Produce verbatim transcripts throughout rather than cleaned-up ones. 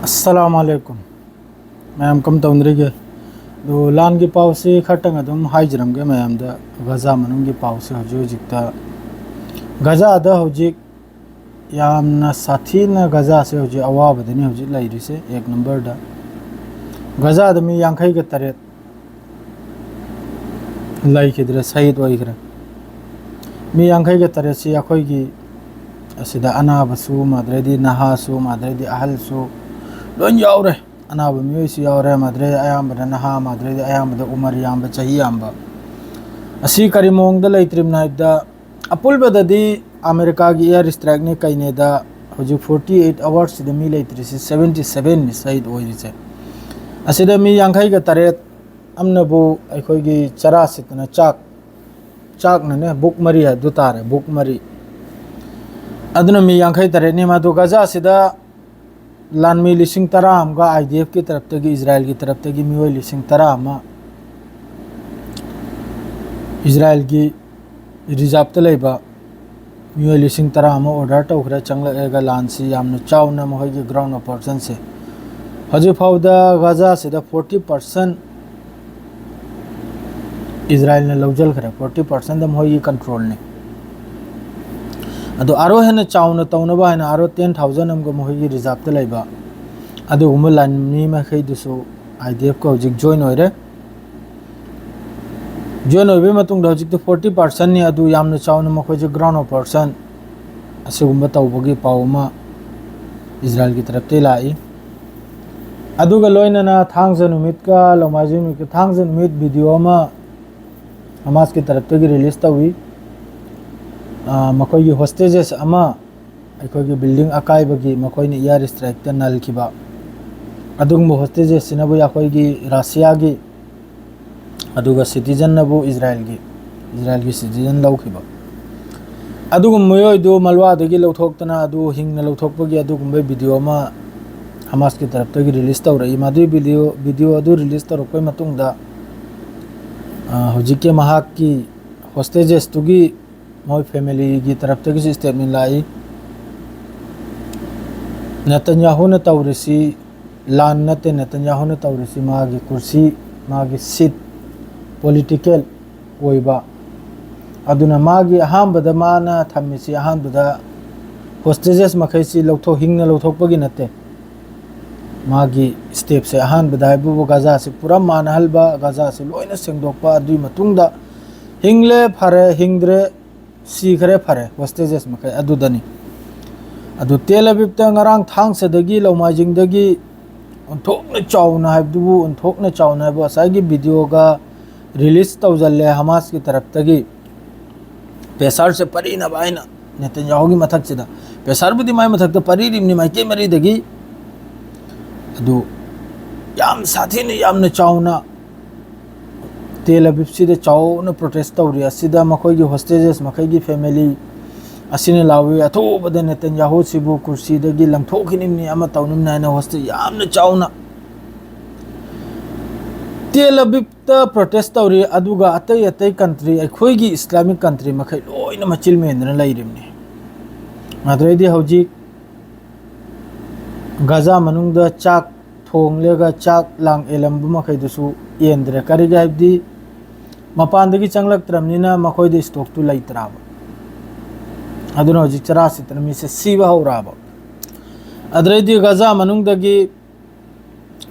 ꯑꯁꯂꯥꯃꯨ ꯑꯂꯩꯀꯨꯝ꯫ ꯃꯌꯥꯝ ꯀꯝ ꯇꯧꯅꯔꯤꯒꯦ? ꯑꯗꯣ ꯂꯥꯟꯒꯤ ꯄꯥꯎꯁꯤ ꯈꯔꯇꯪ ꯑꯗꯨꯝ ꯍꯥꯏꯖꯔꯝꯒꯦ ꯃꯌꯥꯝꯗ꯫ ꯒꯖꯥ ꯃꯅꯨꯡꯒꯤ ꯄꯥꯎꯁꯤ ꯍꯧꯖꯤꯛ ꯍꯧꯖꯤꯛꯇ ꯒꯖꯥꯗ ꯍꯧꯖꯤꯛ ꯌꯥꯝꯅ ꯁꯥꯊꯤꯅ ꯒꯖꯥꯁꯦ ꯍꯧꯖꯤꯛ ꯑꯋꯥꯕꯗꯅꯤ ꯍꯧꯖꯤꯛ ꯂꯩꯔꯤꯁꯦ, ꯑꯦꯛ ꯅꯝꯕꯔꯗ꯫ ꯒꯖꯥꯗ ꯃꯤ ꯌꯥꯡꯈꯩꯒ ꯇꯔꯦꯠ ꯂꯩꯈꯤꯗ꯭ꯔꯦ, ꯁꯍꯤꯗ ꯑꯣꯏꯈ꯭ꯔꯦ꯫ ꯃꯤ ꯌꯥꯡꯈꯩꯒ ꯇꯔꯦꯠꯁꯤ ꯑꯩꯈꯣꯏꯒꯤ ꯑꯁꯤꯗ ꯑꯅꯥꯕꯁꯨ, ꯃꯥꯗ꯭ꯔꯩꯗꯤ ꯅꯍꯥꯁꯨ, ꯃꯥꯗ꯭ꯔꯩꯗꯤ ꯑꯍꯜꯁꯨ ꯂꯣꯏ ꯌꯥꯎꯔꯦ꯫ ꯑꯅꯥꯕ ꯃꯤꯑꯣꯏꯁꯨ ꯌꯥꯎꯔꯦ, ꯃꯥꯗ꯭ꯔꯩ ꯑꯌꯥꯝꯕꯅ ꯅꯍꯥ, ꯃꯥꯗ꯭ꯔꯩꯗꯤ ꯑꯌꯥꯝꯕꯗ ꯎꯃꯔ ꯌꯥꯝꯕ, ꯆꯍꯤ ꯌꯥꯝꯕ꯫ ꯑꯁꯤ ꯀꯔꯤ ꯃꯑꯣꯡꯗ ꯂꯩꯇ꯭ꯔꯤꯕꯅꯣ ꯍꯥꯏꯕꯗ, ꯑꯄꯨꯟꯕꯗꯗꯤ ꯑꯃꯦꯔꯤꯀꯥꯒꯤ ꯑꯦꯌꯔ ꯏꯁꯇ꯭ꯔꯥꯏꯛꯅꯤ ꯀꯩꯅꯦꯗ ꯍꯧꯖꯤꯛ ꯐꯣꯔꯇꯤ ꯑꯩꯠ ꯑꯋꯥꯔꯁꯤꯗ ꯃꯤ ꯂꯩꯇ꯭ꯔꯤꯁꯤ ꯁꯕꯦꯟꯇꯤ ꯁꯕꯦꯟꯅꯤ ꯁꯍꯤꯗ ꯑꯣꯏꯔꯤꯁꯦ꯫ ꯑꯁꯤꯗ ꯃꯤ ꯌꯥꯡꯈꯩꯒ ꯇꯔꯦꯠ ꯑꯃꯅꯕꯨ ꯑꯩꯈꯣꯏꯒꯤ ꯆꯔꯥ ꯁꯤꯠꯇꯅ ꯆꯥꯛ, ꯆꯥꯛꯅꯅꯦ ꯕꯨꯛ ꯃꯔꯤ ꯍꯥꯏꯕꯗꯨ ꯇꯥꯔꯦ, ꯕꯨꯛ ꯃꯔꯤ꯫ ꯑꯗꯨꯅ ꯃꯤ ꯌꯥꯡꯈꯩ ꯇꯔꯦꯠꯅꯤ꯫ ꯃꯗꯨ ꯒꯖꯥꯁꯤꯗ ꯂꯥꯟꯃꯤ ꯂꯤꯁꯤꯡ ꯇꯔꯥ ꯑꯃꯒ ꯑꯥꯏ ꯗꯤ ꯑꯦꯐꯀꯤ ꯇꯔꯞꯇꯒꯤ, ꯏꯖꯔꯥꯏꯜꯒꯤ ꯇꯔꯞꯇꯒꯤ ꯃꯤꯑꯣꯏ ꯂꯤꯁꯤꯡ ꯇꯔꯥ ꯑꯃ ꯏꯖꯔꯥꯏꯜꯒꯤ ꯔꯤꯖꯥꯞꯇ ꯂꯩꯕ ꯃꯤꯑꯣꯏ ꯂꯤꯁꯤꯡ ꯇꯔꯥ ꯑꯃ ꯑꯣꯔꯗꯔ ꯇꯧꯈ꯭ꯔꯦ꯫ ꯆꯪꯂꯛꯑꯒ ꯂꯥꯟꯁꯤ ꯌꯥꯝꯅ ꯆꯥꯎꯅ ꯃꯈꯣꯏꯒꯤ ꯒ꯭ꯔꯥꯎꯟ ꯑꯣꯄꯔꯦꯁꯟꯁꯦ ꯍꯧꯖꯤꯛ ꯐꯥꯎꯗ ꯒꯖꯥꯁꯤꯗ ꯐꯣꯔꯇꯤ ꯄꯥꯔꯁꯦꯟ ꯏꯖꯔꯥꯏꯜꯅ ꯂꯧꯁꯤꯟꯈ꯭ꯔꯦ, ꯐꯣꯔꯇꯤ ꯄꯥꯔꯁꯦꯟꯗ ꯃꯈꯣꯏꯒꯤ ꯀꯟꯇ꯭ꯔꯣꯜꯅꯤ꯫ ꯑꯗꯣ ꯑꯥꯔꯣ ꯍꯦꯟꯅ ꯆꯥꯎꯅ ꯇꯧꯅꯕ ꯍꯥꯏꯅ ꯑꯥꯔꯣ ꯇꯦꯟ ꯊꯥꯎꯖꯟ ꯑꯃꯒ ꯃꯈꯣꯏꯒꯤ ꯔꯤꯖꯥꯞꯇ ꯂꯩꯕ ꯑꯗꯨꯒꯨꯝꯕ ꯂꯥꯟꯃꯤ ꯃꯈꯩꯗꯨꯁꯨ ꯑꯥꯏ ꯗꯤ ꯑꯦꯐꯀ ꯍꯧꯖꯤꯛ ꯖꯣꯏꯟ ꯑꯣꯏꯔꯦ꯫ ꯖꯣꯏꯟ ꯑꯣꯏꯕꯒꯤ ꯃꯇꯨꯡꯗ ꯍꯧꯖꯤꯛꯇꯤ ꯐꯣꯔꯇꯤ ꯄꯥꯔꯁꯦꯟꯅꯤ꯫ ꯑꯗꯨ ꯌꯥꯝꯅ ꯆꯥꯎꯅ ꯃꯈꯣꯏꯁꯦ ꯒ꯭ꯔꯥꯎꯟ ꯑꯣꯄꯔꯦꯁꯟ ꯑꯁꯤꯒꯨꯝꯕ ꯇꯧꯕꯒꯤ ꯄꯥꯎ ꯑꯃ ꯏꯖꯔꯥꯏꯜꯒꯤ ꯇꯔꯞꯇꯒꯤ ꯂꯥꯛꯏ꯫ ꯑꯗꯨꯒ ꯂꯣꯏꯅꯅ ꯊꯥꯡꯖ ꯅꯨꯃꯤꯠꯀ ꯅꯣꯡꯃꯥꯏꯖꯤꯡ ꯅꯨꯃꯤꯠꯀ, ꯊꯥꯡꯖ ꯅꯨꯃꯤꯠ ꯚꯤꯗꯤꯑꯣ ꯑꯃ ꯍꯃꯥꯁꯀꯤ ꯇꯔꯞꯇꯒꯤ ꯔꯤꯂꯤꯁ ꯇꯧꯏ꯫ ꯑ, ꯃꯈꯣꯏꯒꯤ ꯍꯣꯁꯇꯦꯖꯦꯁ ꯑꯃ ꯑꯩꯈꯣꯏꯒꯤ ꯕꯤꯜꯗꯤꯡ ꯑꯀꯥꯏꯕꯒꯤ ꯃꯈꯣꯏꯅ ꯏꯌꯥꯔ ꯏꯁꯇ꯭ꯔꯥꯏꯛꯇ ꯅꯜꯈꯤꯕ꯫ ꯑꯗꯨꯒꯨꯝꯕ ꯍꯣꯁꯇꯦꯖꯦꯁꯁꯤꯅꯕꯨ ꯑꯩꯈꯣꯏꯒꯤ ꯔꯁꯤꯌꯥꯒꯤ, ꯑꯗꯨꯒ ꯁꯤꯇꯤꯖꯟꯅꯕꯨ ꯏꯖꯔꯥꯏꯜꯒꯤ, ꯏꯖꯔꯥꯏꯜꯒꯤ ꯁꯤꯇꯤꯖꯟ ꯂꯧꯈꯤꯕ꯫ ꯑꯗꯨꯒꯨꯝꯕ ꯃꯤꯑꯣꯏꯗꯨ ꯃꯜꯋꯥꯗꯒꯤ ꯂꯧꯊꯣꯛꯇꯅ ꯑꯗꯨ ꯍꯤꯡꯅ ꯂꯧꯊꯣꯛꯄꯒꯤ ꯑꯗꯨꯒꯨꯝꯕ ꯚꯤꯗꯤꯑꯣ ꯑꯃ ꯍꯃꯥꯁꯀꯤ ꯇꯔꯞꯇꯒꯤ ꯔꯤꯂꯤꯁ ꯇꯧꯔꯛꯏ꯫ ꯃꯗꯨꯒꯤ ꯚꯤꯗꯤꯑꯣ, ꯚꯤꯗꯤꯑꯣ ꯑꯗꯨ ꯔꯤꯂꯤꯁ ꯇꯧꯔꯛꯄꯒꯤ ꯃꯇꯨꯡꯗ, ꯑ, ꯍꯧꯖꯤꯛꯀꯤ ꯃꯍꯥꯛꯀꯤ ꯍꯣꯁꯇꯦꯖꯦꯁꯇꯨꯒꯤ ꯃꯣꯏ ꯐꯦꯃꯤꯂꯤꯒꯤ ꯇꯔꯞꯇꯒꯤꯁꯨ ꯁ꯭ꯇꯦꯠꯃꯦꯟ ꯂꯥꯛꯏ꯫ ꯅꯦꯇꯟꯌꯥꯍꯨꯅ ꯇꯧꯔꯤꯁꯤ ꯂꯥꯟ ꯅꯠꯇꯦ꯫ ꯅꯦꯇꯟꯌꯥꯍꯨꯅ ꯇꯧꯔꯤꯁꯤ ꯃꯥꯒꯤ ꯀꯨꯔꯁꯤ, ꯃꯥꯒꯤ ꯁꯤꯠ, ꯄꯣꯂꯤꯇꯤꯀꯦꯜ ꯑꯣꯏꯕ꯫ ꯑꯗꯨꯅ ꯃꯥꯒꯤ ꯑꯍꯥꯟꯕꯗ ꯃꯥꯅ ꯊꯝꯃꯤꯁꯤ, ꯑꯍꯥꯟꯕꯗ ꯍꯣꯁꯇꯦꯖꯦꯁ ꯃꯈꯩꯁꯤ ꯂꯧꯊꯣꯛ ꯍꯤꯡꯅ ꯂꯧꯊꯣꯛꯄꯒꯤ ꯅꯠꯇꯦ꯫ ꯃꯥꯒꯤ ꯁ꯭ꯇꯦꯞꯁꯦ ꯑꯍꯥꯟꯕꯗ ꯍꯥꯏꯕꯕꯨ ꯒꯥꯖꯥꯁꯤ ꯄꯨꯔꯥ ꯃꯥꯟꯅꯍꯟꯕ, ꯒꯥꯖꯥꯁꯤ ꯂꯣꯏꯅ ꯁꯦꯡꯗꯣꯛꯄ, ꯑꯗꯨꯒꯤ ꯃꯇꯨꯡꯗ ꯍꯤꯡꯂꯦ ꯐꯔꯦ, ꯍꯤꯡꯗ꯭ꯔꯦ ꯁꯤꯈ꯭ꯔꯦ ꯐꯔꯦ, ꯍꯣꯁꯇꯦꯖꯦꯁ ꯃꯈꯩ ꯑꯗꯨꯗꯅꯤ꯫ ꯑꯗꯨ ꯇꯦꯜ ꯑꯕꯤꯕꯇ ꯉꯔꯥꯡ ꯊꯥꯡꯁꯗꯒꯤ, ꯂꯧꯃꯥꯏꯖꯤꯡꯗꯒꯤ ꯑꯣꯟꯊꯣꯛꯅ ꯆꯥꯎꯅ ꯍꯥꯏꯕꯗꯨꯕꯨ, ꯑꯣꯟꯊꯣꯛꯅ ꯆꯥꯎꯅ ꯍꯥꯏꯕ ꯉꯁꯥꯏꯒꯤ ꯚꯤꯗꯤꯑꯣꯒ ꯔꯤꯂꯤꯁ ꯇꯧꯁꯤꯜꯂꯦ ꯍꯃꯥꯁꯀꯤ ꯇꯔꯞꯇꯒꯤ꯫ ꯄ꯭ꯔꯦꯁꯔꯁꯦ ꯄꯔꯤꯅꯕ ꯍꯥꯏꯅ ꯅꯦꯇꯟꯌꯥꯍꯨꯒꯤ ꯃꯊꯛꯁꯤꯗ, ꯄ꯭ꯔꯦꯁꯔꯕꯨꯗꯤ ꯃꯥꯏ ꯃꯊꯛꯇ ꯄꯔꯤꯔꯤꯕꯅꯤ ꯃꯥꯏꯀꯩ ꯃꯔꯤꯗꯒꯤ꯫ ꯑꯗꯨ ꯌꯥꯝ ꯁꯥꯊꯤꯅ, ꯌꯥꯝꯅ ꯆꯥꯎꯅ ꯇꯦꯜ ꯑꯕꯤꯕꯁꯤꯗ ꯆꯥꯎꯅ ꯄ꯭ꯔꯣꯇꯦꯁ ꯇꯧꯔꯤ꯫ ꯑꯁꯤꯗ ꯃꯈꯣꯏꯒꯤ ꯍꯣꯁꯇꯦꯖꯦꯁ ꯃꯈꯩꯒꯤ ꯐꯦꯃꯤꯂꯤ ꯑꯁꯤꯅ ꯂꯥꯎꯏ, "ꯑꯊꯨꯕꯗ ꯅꯦꯇꯟꯌꯥꯍꯨꯁꯤꯕꯨ ꯀꯨꯔꯁꯤꯗꯒꯤ ꯂꯪꯊꯣꯛꯈꯤꯅꯤꯡꯅꯤ, ꯑꯃ ꯇꯧꯅꯤꯡꯅꯤ" ꯍꯥꯏꯅ ꯍꯣꯁꯇꯦꯖ ꯌꯥꯝꯅ ꯆꯥꯎꯅ ꯇꯦꯜ ꯑꯕꯤꯕꯇ ꯄ꯭ꯔꯣꯇꯦꯁ ꯇꯧꯔꯤ꯫ ꯑꯗꯨꯒ ꯑꯇꯩ ꯑꯇꯩ ꯀꯟꯇ꯭ꯔꯤ, ꯑꯩꯈꯣꯏꯒꯤ ꯏꯁꯂꯥꯃꯤꯛ ꯀꯟꯇ꯭ꯔꯤ ꯃꯈꯩ ꯂꯣꯏꯅ ꯃꯆꯤꯜ ꯃꯦꯟꯗꯅ ꯂꯩꯔꯤꯕꯅꯤ꯫ ꯑꯗꯨꯗꯩꯗꯤ ꯍꯧꯖꯤꯛ ꯒꯥꯖꯥ ꯃꯅꯨꯡꯗ ꯆꯥꯛ ꯊꯣꯡꯂꯒ ꯆꯥꯛ ꯂꯥꯡ ꯑꯦꯜꯂꯝꯕ ꯃꯈꯩꯗꯨꯁꯨ ꯑꯦꯟꯗ꯭ꯔꯦ꯫ ꯀꯔꯤꯒꯤ ꯍꯥꯏꯕꯗꯤ ꯃꯄꯥꯟꯗꯒꯤ ꯆꯪꯂꯛꯇ꯭ꯔꯕꯅꯤꯅ ꯃꯈꯣꯏꯗ ꯏꯁꯇꯣꯛꯇꯨ ꯂꯩꯇ꯭ꯔꯕ꯫ ꯑꯗꯨꯅ ꯍꯧꯖꯤꯛ ꯆꯔꯥ ꯁꯤꯠꯇꯅ ꯃꯤꯁꯦ ꯁꯤꯕ ꯍꯧꯔꯛꯑꯕ꯫ ꯑꯗꯨꯗꯩꯗꯤ ꯒꯥꯖꯥ ꯃꯅꯨꯡꯗꯒꯤ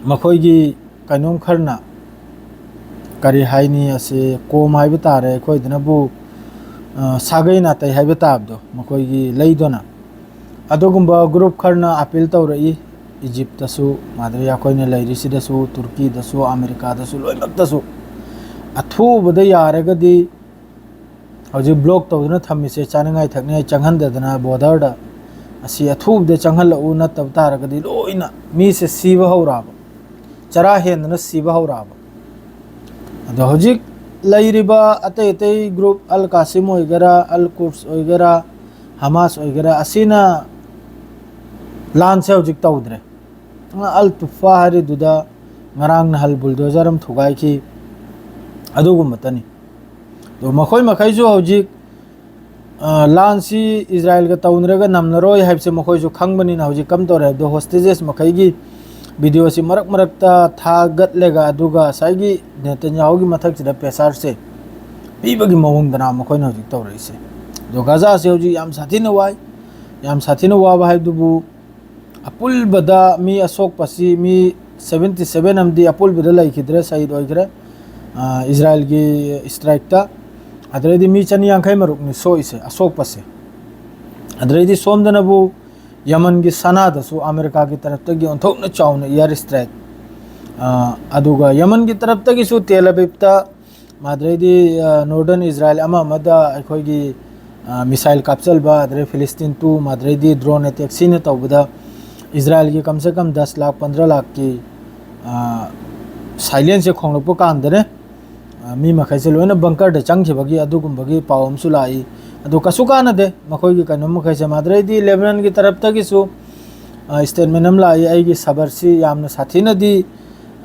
ꯃꯈꯣꯏꯒꯤ ꯀꯩꯅꯣꯝ ꯈꯔꯅ, ꯀꯔꯤ ꯍꯥꯏꯅꯤ, ꯑꯁꯤ ꯀꯣꯝ ꯍꯥꯏꯕ ꯇꯥꯔꯦ, ꯑꯩꯈꯣꯏꯗꯅꯕꯨ, ꯑ, ꯁꯥꯒꯩ ꯅꯥꯇꯩ ꯍꯥꯏꯕ ꯇꯥꯕꯗꯣ, ꯃꯈꯣꯏꯒꯤ ꯂꯩꯗꯨꯅ꯫ ꯑꯗꯨꯒꯨꯝꯕ ꯒ꯭ꯔꯨꯞ ꯈꯔꯅ ꯑꯄꯤꯜ ꯇꯧꯔꯛꯏ, ꯏꯖꯤꯞꯇꯁꯨ, ꯃꯥꯗ꯭ꯔꯤ ꯑꯩꯈꯣꯏꯅ ꯂꯩꯔꯤꯁꯤꯗꯁꯨ, ꯇꯨꯔꯀꯤꯗꯁꯨ, ꯑꯃꯦꯔꯤꯀꯥꯗꯁꯨ, ꯂꯣꯏꯅꯃꯛꯇꯁꯨ꯫ ꯑꯊꯨꯕꯗ ꯌꯥꯔꯒꯗꯤ ꯍꯧꯖꯤꯛ ꯕ꯭ꯂꯣꯛ ꯇꯧꯗꯨꯅ ꯊꯝꯃꯤꯁꯦ, ꯆꯥꯅꯤꯡꯉꯥꯏ ꯊꯛꯅꯤꯡꯉꯥꯏ ꯆꯪꯍꯟꯗꯗꯅ ꯕꯣꯔꯗꯔꯗ, ꯑꯁꯤ ꯑꯊꯨꯕꯗ ꯆꯪꯍꯜꯂꯛꯎ, ꯅꯠꯇꯕ ꯇꯥꯔꯒꯗꯤ ꯂꯣꯏꯅ ꯃꯤꯁꯦ ꯁꯤꯕ ꯍꯧꯔꯛꯑꯕ, ꯆꯔꯥ ꯍꯦꯟꯗꯅ ꯁꯤꯕ ꯍꯧꯔꯛꯑꯕ꯫ ꯑꯗꯣ ꯍꯧꯖꯤꯛ ꯂꯩꯔꯤꯕ ꯑꯇꯩ ꯑꯇꯩ ꯒ꯭ꯔꯨꯞ, ꯑꯜ ꯀꯥꯁꯤꯝ ꯑꯣꯏꯒꯦꯔꯥ, ꯑꯜ ꯀꯨꯠꯁ ꯑꯣꯏꯒꯦꯔꯥ, ꯍꯃꯥꯁ ꯑꯣꯏꯒꯦꯔꯥ, ꯑꯁꯤꯅ ꯂꯥꯟꯁꯦ ꯍꯧꯖꯤꯛ ꯇꯧꯗ꯭ꯔꯦ꯫ ꯑꯜ ꯇꯨꯐꯥ ꯍꯥꯏꯔꯤꯗꯨꯗ ꯉꯔꯥꯡ ꯅꯍꯥꯟ ꯕꯨꯜꯗꯣꯖꯔ ꯑꯃ ꯊꯨꯒꯥꯏꯈꯤ, ꯑꯗꯨꯒꯨꯝꯕꯇꯅꯤ꯫ ꯑꯗꯣ ꯃꯈꯣꯏ ꯃꯈꯩꯁꯨ ꯍꯧꯖꯤꯛ ꯑ, ꯂꯥꯟꯁꯤ ꯏꯖꯔꯥꯏꯜꯒ ꯇꯧꯅꯔꯒ ꯅꯝꯅꯔꯣꯏ ꯍꯥꯏꯕꯁꯦ ꯃꯈꯣꯏꯁꯨ ꯈꯪꯕꯅꯤꯅ ꯍꯧꯖꯤꯛ ꯀꯝ ꯇꯧꯔꯦ ꯍꯥꯏꯕꯗꯣ, ꯍꯣꯁꯇꯦꯖꯦꯁ ꯃꯈꯩꯒꯤ ꯚꯤꯗꯤꯑꯣꯁꯤ ꯃꯔꯛ ꯃꯔꯛꯇ ꯊꯥꯒꯠꯂꯒ, ꯑꯗꯨꯒ ꯉꯁꯥꯏꯒꯤ ꯅꯦꯇꯟꯌꯥꯍꯨꯒꯤ ꯃꯊꯛꯁꯤꯗ ꯄ꯭ꯔꯦꯁꯥꯔꯁꯦ ꯄꯤꯕꯒꯤ ꯃꯑꯣꯡꯗꯅ ꯃꯈꯣꯏꯅ ꯍꯧꯖꯤꯛ ꯇꯧꯔꯛꯏꯁꯦ꯫ ꯑꯗꯣ ꯒꯥꯖꯥꯁꯦ ꯍꯧꯖꯤꯛ ꯌꯥꯝ ꯁꯥꯊꯤꯅ ꯋꯥꯏ꯫ ꯌꯥꯝ ꯁꯥꯊꯤꯅ ꯋꯥꯕ ꯍꯥꯏꯕꯗꯨꯕꯨ, ꯑꯄꯨꯟꯕꯗ ꯃꯤ ꯑꯁꯣꯛꯄꯁꯤ ꯃꯤ ꯁꯚꯦꯟꯇꯤ ꯁꯚꯦꯟ ꯑꯃꯗꯤ ꯑꯄꯨꯟꯕꯗ ꯂꯩꯈꯤꯗ꯭ꯔꯦ, ꯁꯍꯤꯗ ꯑꯣꯏꯈ꯭ꯔꯦ, ꯑ, ꯏꯖꯔꯥꯏꯜꯒꯤ ꯏꯁꯇ꯭ꯔꯥꯏꯛꯇ꯫ ꯑꯗꯨꯗꯩꯗꯤ ꯃꯤ ꯆꯅꯤ ꯌꯥꯡꯈꯩ ꯃꯔꯨꯛꯅꯤ ꯁꯣꯛꯏꯁꯦ, ꯑꯁꯣꯛꯄꯁꯦ꯫ ꯑꯗꯨꯗꯩꯗꯤ ꯁꯣꯝꯗꯅꯕꯨ ꯌꯃꯟꯒꯤ ꯁꯅꯥꯗꯁꯨ ꯑꯃꯦꯔꯤꯀꯥꯒꯤ ꯇꯔꯞꯇꯒꯤ ꯑꯣꯟꯊꯣꯛꯅ ꯆꯥꯎꯅ ꯏꯌꯥꯔ ꯏꯁꯇ꯭ꯔꯥꯏꯛ, ꯑ, ꯑꯗꯨꯒ ꯌꯃꯟꯒꯤ ꯇꯔꯞꯇꯒꯤꯁꯨ ꯇꯦꯜ ꯑꯕꯤꯕꯇ, ꯃꯥꯗ꯭ꯔꯩꯗꯤ, ꯑ, ꯅꯣꯔꯗꯔꯟ ꯏꯖꯔꯥꯏꯜ ꯑꯃ ꯑꯃꯗ ꯑꯩꯈꯣꯏꯒꯤ, ꯑ, ꯃꯤꯁꯥꯏꯜ ꯀꯥꯞꯆꯜꯕ, ꯑꯗꯨꯗꯩ ꯐꯤꯂꯤꯁꯇꯤꯟ ꯇꯨ, ꯃꯥꯗ꯭ꯔꯩꯗꯤ ꯗ꯭ꯔꯣꯟ ꯑꯦꯇꯦꯛ ꯁꯤꯅ ꯇꯧꯕꯗ ꯏꯖꯔꯥꯏꯜꯒꯤ ꯀꯝꯁꯦ ꯀꯝ ꯗꯁ ꯂꯥꯈ, ꯄꯟꯗ꯭ꯔ ꯂꯥꯈꯀꯤ, ꯑ, ꯁꯥꯏꯂꯦꯟꯁꯁꯦ ꯈꯣꯡꯂꯛꯄ ꯀꯥꯟꯗꯅꯦ, ꯑ, ꯃꯤ ꯃꯈꯩꯁꯦ ꯂꯣꯏꯅ ꯕꯪꯀꯔꯗ ꯆꯪꯈꯤꯕꯒꯤ ꯑꯗꯨꯒꯨꯝꯕꯒꯤ ꯄꯥꯎ ꯑꯃꯁꯨ ꯂꯥꯛꯏ꯫ ꯑꯗꯨ ꯀꯩꯁꯨ ꯀꯥꯟꯅꯗꯦ ꯃꯈꯣꯏꯒꯤ ꯀꯩꯅꯣ ꯃꯈꯩꯁꯦ꯫ ꯃꯥꯗ꯭ꯔꯩꯗꯤ ꯂꯦꯕꯅꯟꯒꯤ ꯇꯔꯞꯇꯒꯤꯁꯨ, ꯑ, ꯁ꯭ꯇꯦꯠꯃꯦꯟ ꯑꯃ ꯂꯥꯛꯏ, ꯑꯩꯒꯤ ꯁꯕꯔꯁꯤ ꯌꯥꯝꯅ ꯁꯥꯊꯤꯅꯗꯤ,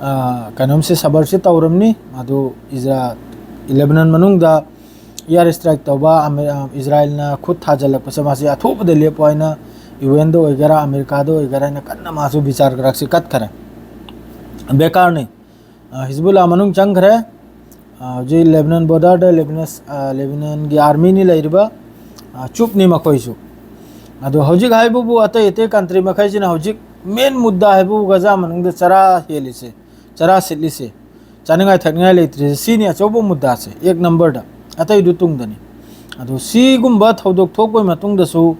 ꯑ, ꯀꯩꯅꯣꯝꯁꯦ, ꯁꯕꯔꯁꯤ ꯇꯧꯔꯝꯅꯤ꯫ ꯃꯗꯨ ꯏꯖꯔꯥ-, ꯂꯦꯕꯅꯟ ꯃꯅꯨꯡꯗ ꯏꯌꯥꯔ ꯏꯁꯇ꯭ꯔꯥꯏꯛ ꯇꯧꯕ ꯑꯃꯦ-, ꯑ, ꯏꯖꯔꯥꯏꯜꯅ ꯈꯨꯠ ꯊꯥꯖꯤꯜꯂꯛꯄꯁꯦ ꯃꯥꯁꯤ ꯑꯊꯨꯕꯗ ꯂꯦꯞꯄꯣ ꯍꯥꯏꯅ ꯌꯨ ꯑꯦꯟꯗ ꯑꯣꯏꯒꯦꯔꯥ, ꯑꯃꯦꯔꯤꯀꯥꯗ ꯑꯣꯏꯒꯦꯔꯥ ꯍꯥꯏꯅ ꯀꯟꯅ ꯃꯥꯁꯨ ꯕꯤꯆꯥꯔ ꯀꯔꯛꯁꯤ ꯀꯠꯈꯔꯦ꯫ ꯕꯦꯀꯥꯔꯅꯤ꯫ ꯑ, ꯍꯤꯖꯕꯨꯜꯂꯥ ꯃꯅꯨꯡ ꯆꯪꯈ꯭ꯔꯦ꯫ ꯑ, ꯍꯧꯖꯤꯛ ꯂꯦꯕꯅꯟ ꯕꯣꯔꯗꯔꯗ ꯂꯦꯕꯅꯁ-, ꯑ, ꯂꯦꯕꯅꯟꯒꯤ ꯑꯥꯔꯃꯤꯅꯤ ꯂꯩꯔꯤꯕ, ꯑ, ꯆꯨꯞꯅꯤ ꯃꯈꯣꯏꯁꯨ꯫ ꯑꯗꯣ ꯍꯧꯖꯤꯛ ꯍꯥꯏꯕꯕꯨ ꯑꯇꯩ ꯑꯇꯩ ꯀꯟꯇ꯭ꯔꯤ ꯃꯈꯩꯁꯤꯅ ꯍꯧꯖꯤꯛ ꯃꯦꯟ ꯃꯨꯗꯥ ꯍꯥꯏꯕꯕꯨ ꯒꯖꯥ ꯃꯅꯨꯡꯗ ꯆꯔꯥ ꯍꯦꯜꯂꯤꯁꯦ, ꯆꯔꯥ ꯁꯤꯠꯂꯤꯁꯦ, ꯆꯥꯅꯤꯡꯉꯥꯏ ꯊꯛꯅꯤꯡꯉꯥꯏ ꯂꯩꯇ꯭ꯔꯤꯁꯦ, ꯁꯤꯅꯤ ꯑꯆꯧꯕ ꯃꯨꯗꯥꯁꯦ, ꯑꯦꯛ ꯅꯝꯕꯔꯗ꯫ ꯑꯇꯩꯗꯨ ꯇꯨꯡꯗꯅꯤ꯫ ꯑꯗꯣ ꯁꯤꯒꯨꯝꯕ ꯊꯧꯗꯣꯛ ꯊꯣꯛꯄꯒꯤ ꯃꯇꯨꯡꯗꯁꯨ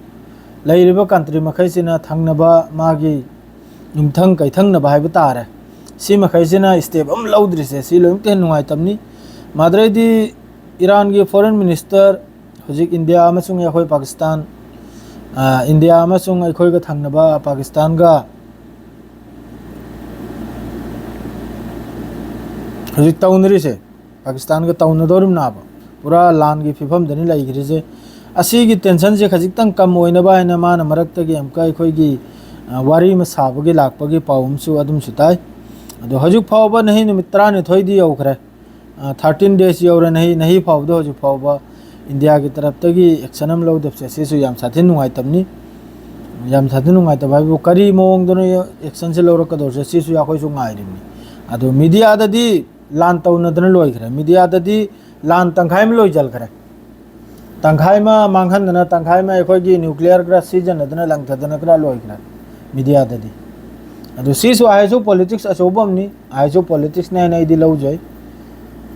ꯂꯩꯔꯤꯕ ꯀꯟꯇ꯭ꯔꯤ ꯃꯈꯩꯁꯤꯅ ꯊꯪꯅꯕ ꯃꯥꯒꯤ ꯌꯨꯝꯊꯪ ꯀꯩꯊꯪꯅꯕ ꯍꯥꯏꯕ ꯇꯥꯔꯦ, ꯁꯤ ꯃꯈꯩꯁꯤꯅ ꯁ꯭ꯇꯦꯞ ꯑꯃ ꯂꯧꯗ꯭ꯔꯤꯁꯦ, ꯁꯤ ꯂꯣꯏꯅꯃꯛꯇ ꯍꯦꯟꯅ ꯅꯨꯡꯉꯥꯏꯇꯕꯅꯤ꯫ ꯃꯥꯗ꯭ꯔꯩꯗꯤ ꯏꯔꯥꯟꯒꯤ ꯐꯣꯔꯦꯟ ꯃꯤꯅꯤꯁꯇꯔ ꯍꯧꯖꯤꯛ ꯏꯟꯗꯤꯌꯥ ꯑꯃꯁꯨꯡ ꯑꯩꯈꯣꯏ ꯄꯥꯀꯤꯁꯇꯥꯟ, ꯑ, ꯏꯟꯗꯤꯌꯥ ꯑꯃꯁꯨꯡ ꯑꯩꯈꯣꯏꯒ ꯊꯪꯅꯕ ꯄꯥꯀꯤꯁꯇꯥꯟꯒ ꯍꯧꯖꯤꯛ ꯇꯧꯅꯔꯤꯁꯦ, ꯄꯥꯀꯤꯁꯇꯥꯟꯒ ꯇꯧꯅꯗꯧꯔꯤꯕꯅꯦꯕ, ꯄꯨꯔꯥ ꯂꯥꯟꯒꯤ ꯐꯤꯕꯝꯗꯅꯤ ꯂꯩꯈ꯭ꯔꯤꯁꯦ꯫ ꯑꯁꯤꯒꯤ ꯇꯦꯟꯁꯟꯁꯦ ꯈꯖꯤꯛꯇꯪ ꯀꯝ ꯑꯣꯏꯅꯕ ꯍꯥꯏꯅ ꯃꯥꯅ ꯃꯔꯛꯇꯒꯤ ꯑꯃꯨꯛꯀ ꯑꯩꯈꯣꯏꯒꯤ, ꯑ, ꯋꯥꯔꯤ ꯑꯃ ꯁꯥꯕꯒꯤ ꯂꯥꯛꯄꯒꯤ ꯄꯥꯎ ꯑꯃꯁꯨ ꯑꯗꯨꯝꯁꯨ ꯇꯥꯏ꯫ ꯑꯗꯣ ꯍꯧꯖꯤꯛ ꯐꯥꯎꯕ ꯅꯍꯤ ꯅꯨꯃꯤꯠ ꯇꯔꯥꯅꯤꯊꯣꯏꯗꯤ ꯌꯧꯈ꯭ꯔꯦ꯫ ꯑ, thirteen days ꯌꯧꯔꯦ, ꯅꯍꯤ, ꯅꯍꯤ ꯐꯥꯎꯕꯗ ꯍꯧꯖꯤꯛ ꯐꯥꯎꯕ ꯏꯟꯗꯤꯌꯥꯒꯤ ꯇꯔꯞꯇꯒꯤ ꯑꯦꯛꯁꯟ ꯑꯃ ꯂꯧꯗꯕꯁꯦ ꯁꯤꯁꯨ ꯌꯥꯝ ꯁꯥꯊꯤꯅ ꯅꯨꯡꯉꯥꯏꯇꯕꯅꯤ꯫ ꯌꯥꯝ ꯁꯥꯊꯤꯅ ꯅꯨꯡꯉꯥꯏꯇꯕ ꯍꯥꯏꯕꯨ ꯀꯔꯤ ꯃꯑꯣꯡꯗꯅꯣ ꯑꯦꯛꯁꯟꯁꯦ ꯂꯧꯔꯛꯀꯗꯧꯔꯤꯁꯦ ꯁꯤꯁꯨ ꯑꯩꯈꯣꯏꯁꯨ ꯉꯥꯏꯔꯤꯕꯅꯤ꯫ ꯑꯗꯣ ꯃꯤꯗꯤꯌꯥꯗꯗꯤ ꯂꯥꯟ ꯇꯧꯅꯗꯅ ꯂꯣꯏꯈ꯭ꯔꯦ꯫ ꯃꯤꯗꯤꯌꯥꯗꯗꯤ ꯂꯥꯟ ꯇꯪꯈꯥꯏ ꯑꯃ ꯂꯣꯏꯁꯤꯟꯈ꯭ꯔꯦ꯫ ꯇꯪꯈꯥꯏ ꯑꯃ ꯃꯥꯡꯍꯟꯗꯅ ꯇꯪꯈꯥꯏ ꯑꯃ ꯑꯩꯈꯣꯏꯒꯤ ꯅ꯭ꯌꯨꯀ꯭ꯂꯤꯌꯔ ꯈꯔ ꯁꯤꯖꯤꯟꯅꯗꯅ ꯂꯪꯊꯗꯅ ꯈꯔ ꯂꯣꯏꯈ꯭ꯔꯦ ꯃꯤꯗꯤꯌꯥꯗꯗꯤ꯫ ꯑꯗꯨ ꯁꯤꯁꯨ ꯑꯥꯏ ꯑꯦꯁ ꯑꯣ ꯄꯣꯂꯤꯇꯤꯛꯁ ꯑꯆꯧꯕ ꯑꯃꯅꯤ꯫ ꯑꯥꯏ ꯑꯦꯁ ꯑꯣ ꯄꯣꯂꯤꯇꯤꯛꯁꯅꯦ ꯍꯥꯏꯅ ꯑꯩꯗꯤ ꯂꯧꯖꯩ꯫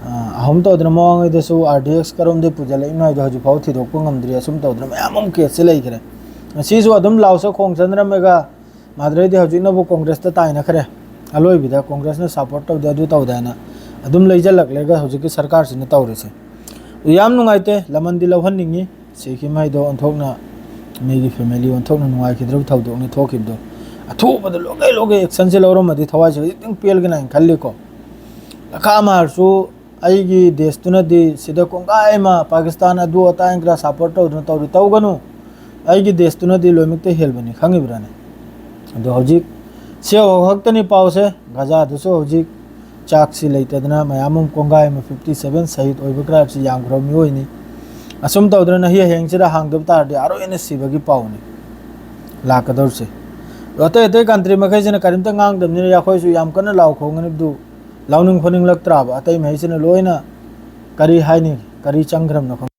ꯑ, ꯑꯍꯨꯝ ꯇꯧꯗꯅ ꯃꯃꯥꯡꯉꯩꯗꯁꯨ ꯑꯥꯔ ꯗꯤ ꯑꯦꯛꯁ ꯀꯔꯣꯝꯗꯒꯤ ꯄꯨꯁꯤꯜꯂꯛꯏꯅꯣ ꯍꯥꯏꯗꯣ ꯍꯧꯖꯤꯛ ꯐꯥꯎ ꯊꯤꯗꯣꯛꯄ ꯉꯝꯗ꯭ꯔꯤ꯫ ꯑꯁꯨꯝ ꯇꯧꯗꯅ ꯃꯌꯥꯝ ꯑꯃ ꯀꯦꯁꯁꯦ ꯂꯩꯈ꯭ꯔꯦ꯫ ꯉꯁꯤꯁꯨ ꯑꯗꯨꯝ ꯂꯥꯎꯁ ꯈꯣꯡ ꯆꯟꯅꯔꯝꯃꯒ ꯃꯥꯗ꯭ꯔꯩꯗꯤ ꯍꯧꯖꯤꯛꯅꯕꯨ ꯀꯣꯡꯒ꯭ꯔꯦꯁꯇ ꯇꯥꯏꯅꯈ꯭ꯔꯦ꯫ ꯑꯂꯣꯏꯕꯤꯗ ꯀꯣꯡꯒ꯭ꯔꯦꯁꯅ ꯁꯞꯄꯣꯔꯠ ꯇꯧꯗꯦ, ꯑꯗꯨ ꯇꯧꯗꯦ ꯍꯥꯏꯅ ꯑꯗꯨꯝ ꯂꯩꯖꯜꯂꯛꯂꯦꯒ ꯍꯧꯖꯤꯛꯀꯤ ꯁꯔꯀꯥꯔꯁꯤꯅ ꯇꯧꯔꯤꯁꯦ꯫ ꯑꯗꯨ ꯌꯥꯝ ꯅꯨꯡꯉꯥꯏꯇꯦ, ꯂꯃꯟꯗꯤ ꯂꯧꯍꯟꯅꯤꯡꯉꯤ꯫ ꯁꯤꯈꯤꯕ ꯍꯥꯏꯗꯣ ꯑꯣꯟꯊꯣꯛꯅ ꯃꯤꯒꯤ ꯐꯦꯃꯤꯂꯤ ꯑꯣꯟꯊꯣꯛꯅ ꯅꯨꯡꯉꯥꯏꯈꯤꯗ꯭ꯔꯕ ꯊꯧꯗꯣꯛꯅꯤ ꯊꯣꯛꯈꯤꯕꯗꯣ꯫ ꯑꯊꯨꯕꯗ ꯂꯣꯏꯈꯩ ꯂꯣꯏꯈꯩ ꯑꯦꯛꯁꯟꯁꯦ ꯂꯧꯔꯝꯃꯗꯤ ꯊꯋꯥꯏꯁꯦ ꯍꯧꯖꯤꯛꯇꯪ ꯄꯦꯜꯒꯅꯤ ꯍꯥꯏꯅ ꯈꯜꯂꯤꯀꯣ꯫ ꯂꯈꯥ ꯃꯥꯔꯁꯨ ꯑꯩꯒꯤ ꯗꯦꯁꯇꯨꯅꯗꯤ ꯁꯤꯗ ꯀꯣꯡꯒꯥꯏ ꯑꯃ ꯄꯥꯀꯤꯁꯇꯥꯟ ꯑꯗꯨ ꯑꯇꯥ ꯈꯔ ꯁꯞꯄꯣꯔꯠ ꯇꯧꯗꯅ ꯇꯧꯔꯤ, ꯇꯧꯒꯅꯨ꯫ ꯑꯩꯒꯤ ꯗꯦꯁꯇꯨꯅꯗꯤ ꯂꯣꯏꯅꯃꯛꯇ ꯍꯦꯜꯕꯅꯤ, ꯈꯪꯉꯤꯕ꯭ꯔꯥꯅꯦ? ꯑꯗꯣ ꯍꯧꯖꯤꯛ ꯁꯤ ꯈꯛꯇꯅꯤ ꯄꯥꯎꯁꯦ꯫ ꯒꯖꯥꯗꯁꯨ ꯍꯧꯖꯤꯛ ꯆꯥꯛꯁꯤ ꯂꯩꯇꯗꯅ ꯃꯌꯥꯝ ꯑꯃ ꯀꯣꯡꯒꯥꯏ ꯑꯃ ꯐꯤꯐꯇꯤ ꯁꯚꯦꯟ ꯁꯍꯤꯗ ꯑꯣꯏꯕ ꯀ꯭ꯔꯥꯏꯞꯁꯤ ꯌꯥꯝꯈ꯭ꯔꯕ ꯃꯤꯑꯣꯏꯅꯤ꯫ ꯑꯁꯨꯝ ꯇꯧꯗꯅ ꯍꯤ ꯍꯌꯦꯡꯁꯤꯗ ꯍꯥꯡꯗꯕ ꯇꯥꯔꯗꯤ ꯑꯔꯣꯏꯅ ꯁꯤꯕꯒꯤ ꯄꯥꯎꯅꯤ ꯂꯥꯛꯀꯗꯧꯔꯤꯁꯦ꯫ ꯑꯗꯣ ꯑꯇꯩ ꯑꯇꯩ ꯀꯟꯇ꯭ꯔꯤ ꯃꯈꯩꯁꯤꯅ ꯀꯔꯤꯝꯇ ꯉꯥꯡꯗꯕꯅꯤꯅ ꯑꯩꯈꯣꯏꯁꯨ ꯌꯥꯝ ꯀꯟꯅ ꯂꯥꯎ ꯈꯣꯡꯒꯅꯤꯕꯗꯨ ꯂꯥꯎꯅꯤꯡ ꯈꯣꯠꯅꯤꯡꯂꯛꯇ꯭ꯔꯕ꯫ ꯑꯇꯩ ꯃꯈꯩꯁꯤꯅ ꯂꯣꯏꯅ ꯀꯔꯤ ꯍꯥꯏꯅꯤ, ꯀꯔꯤ ꯆꯪꯈ꯭ꯔꯕꯅꯣ ꯈꯪꯗꯦ꯫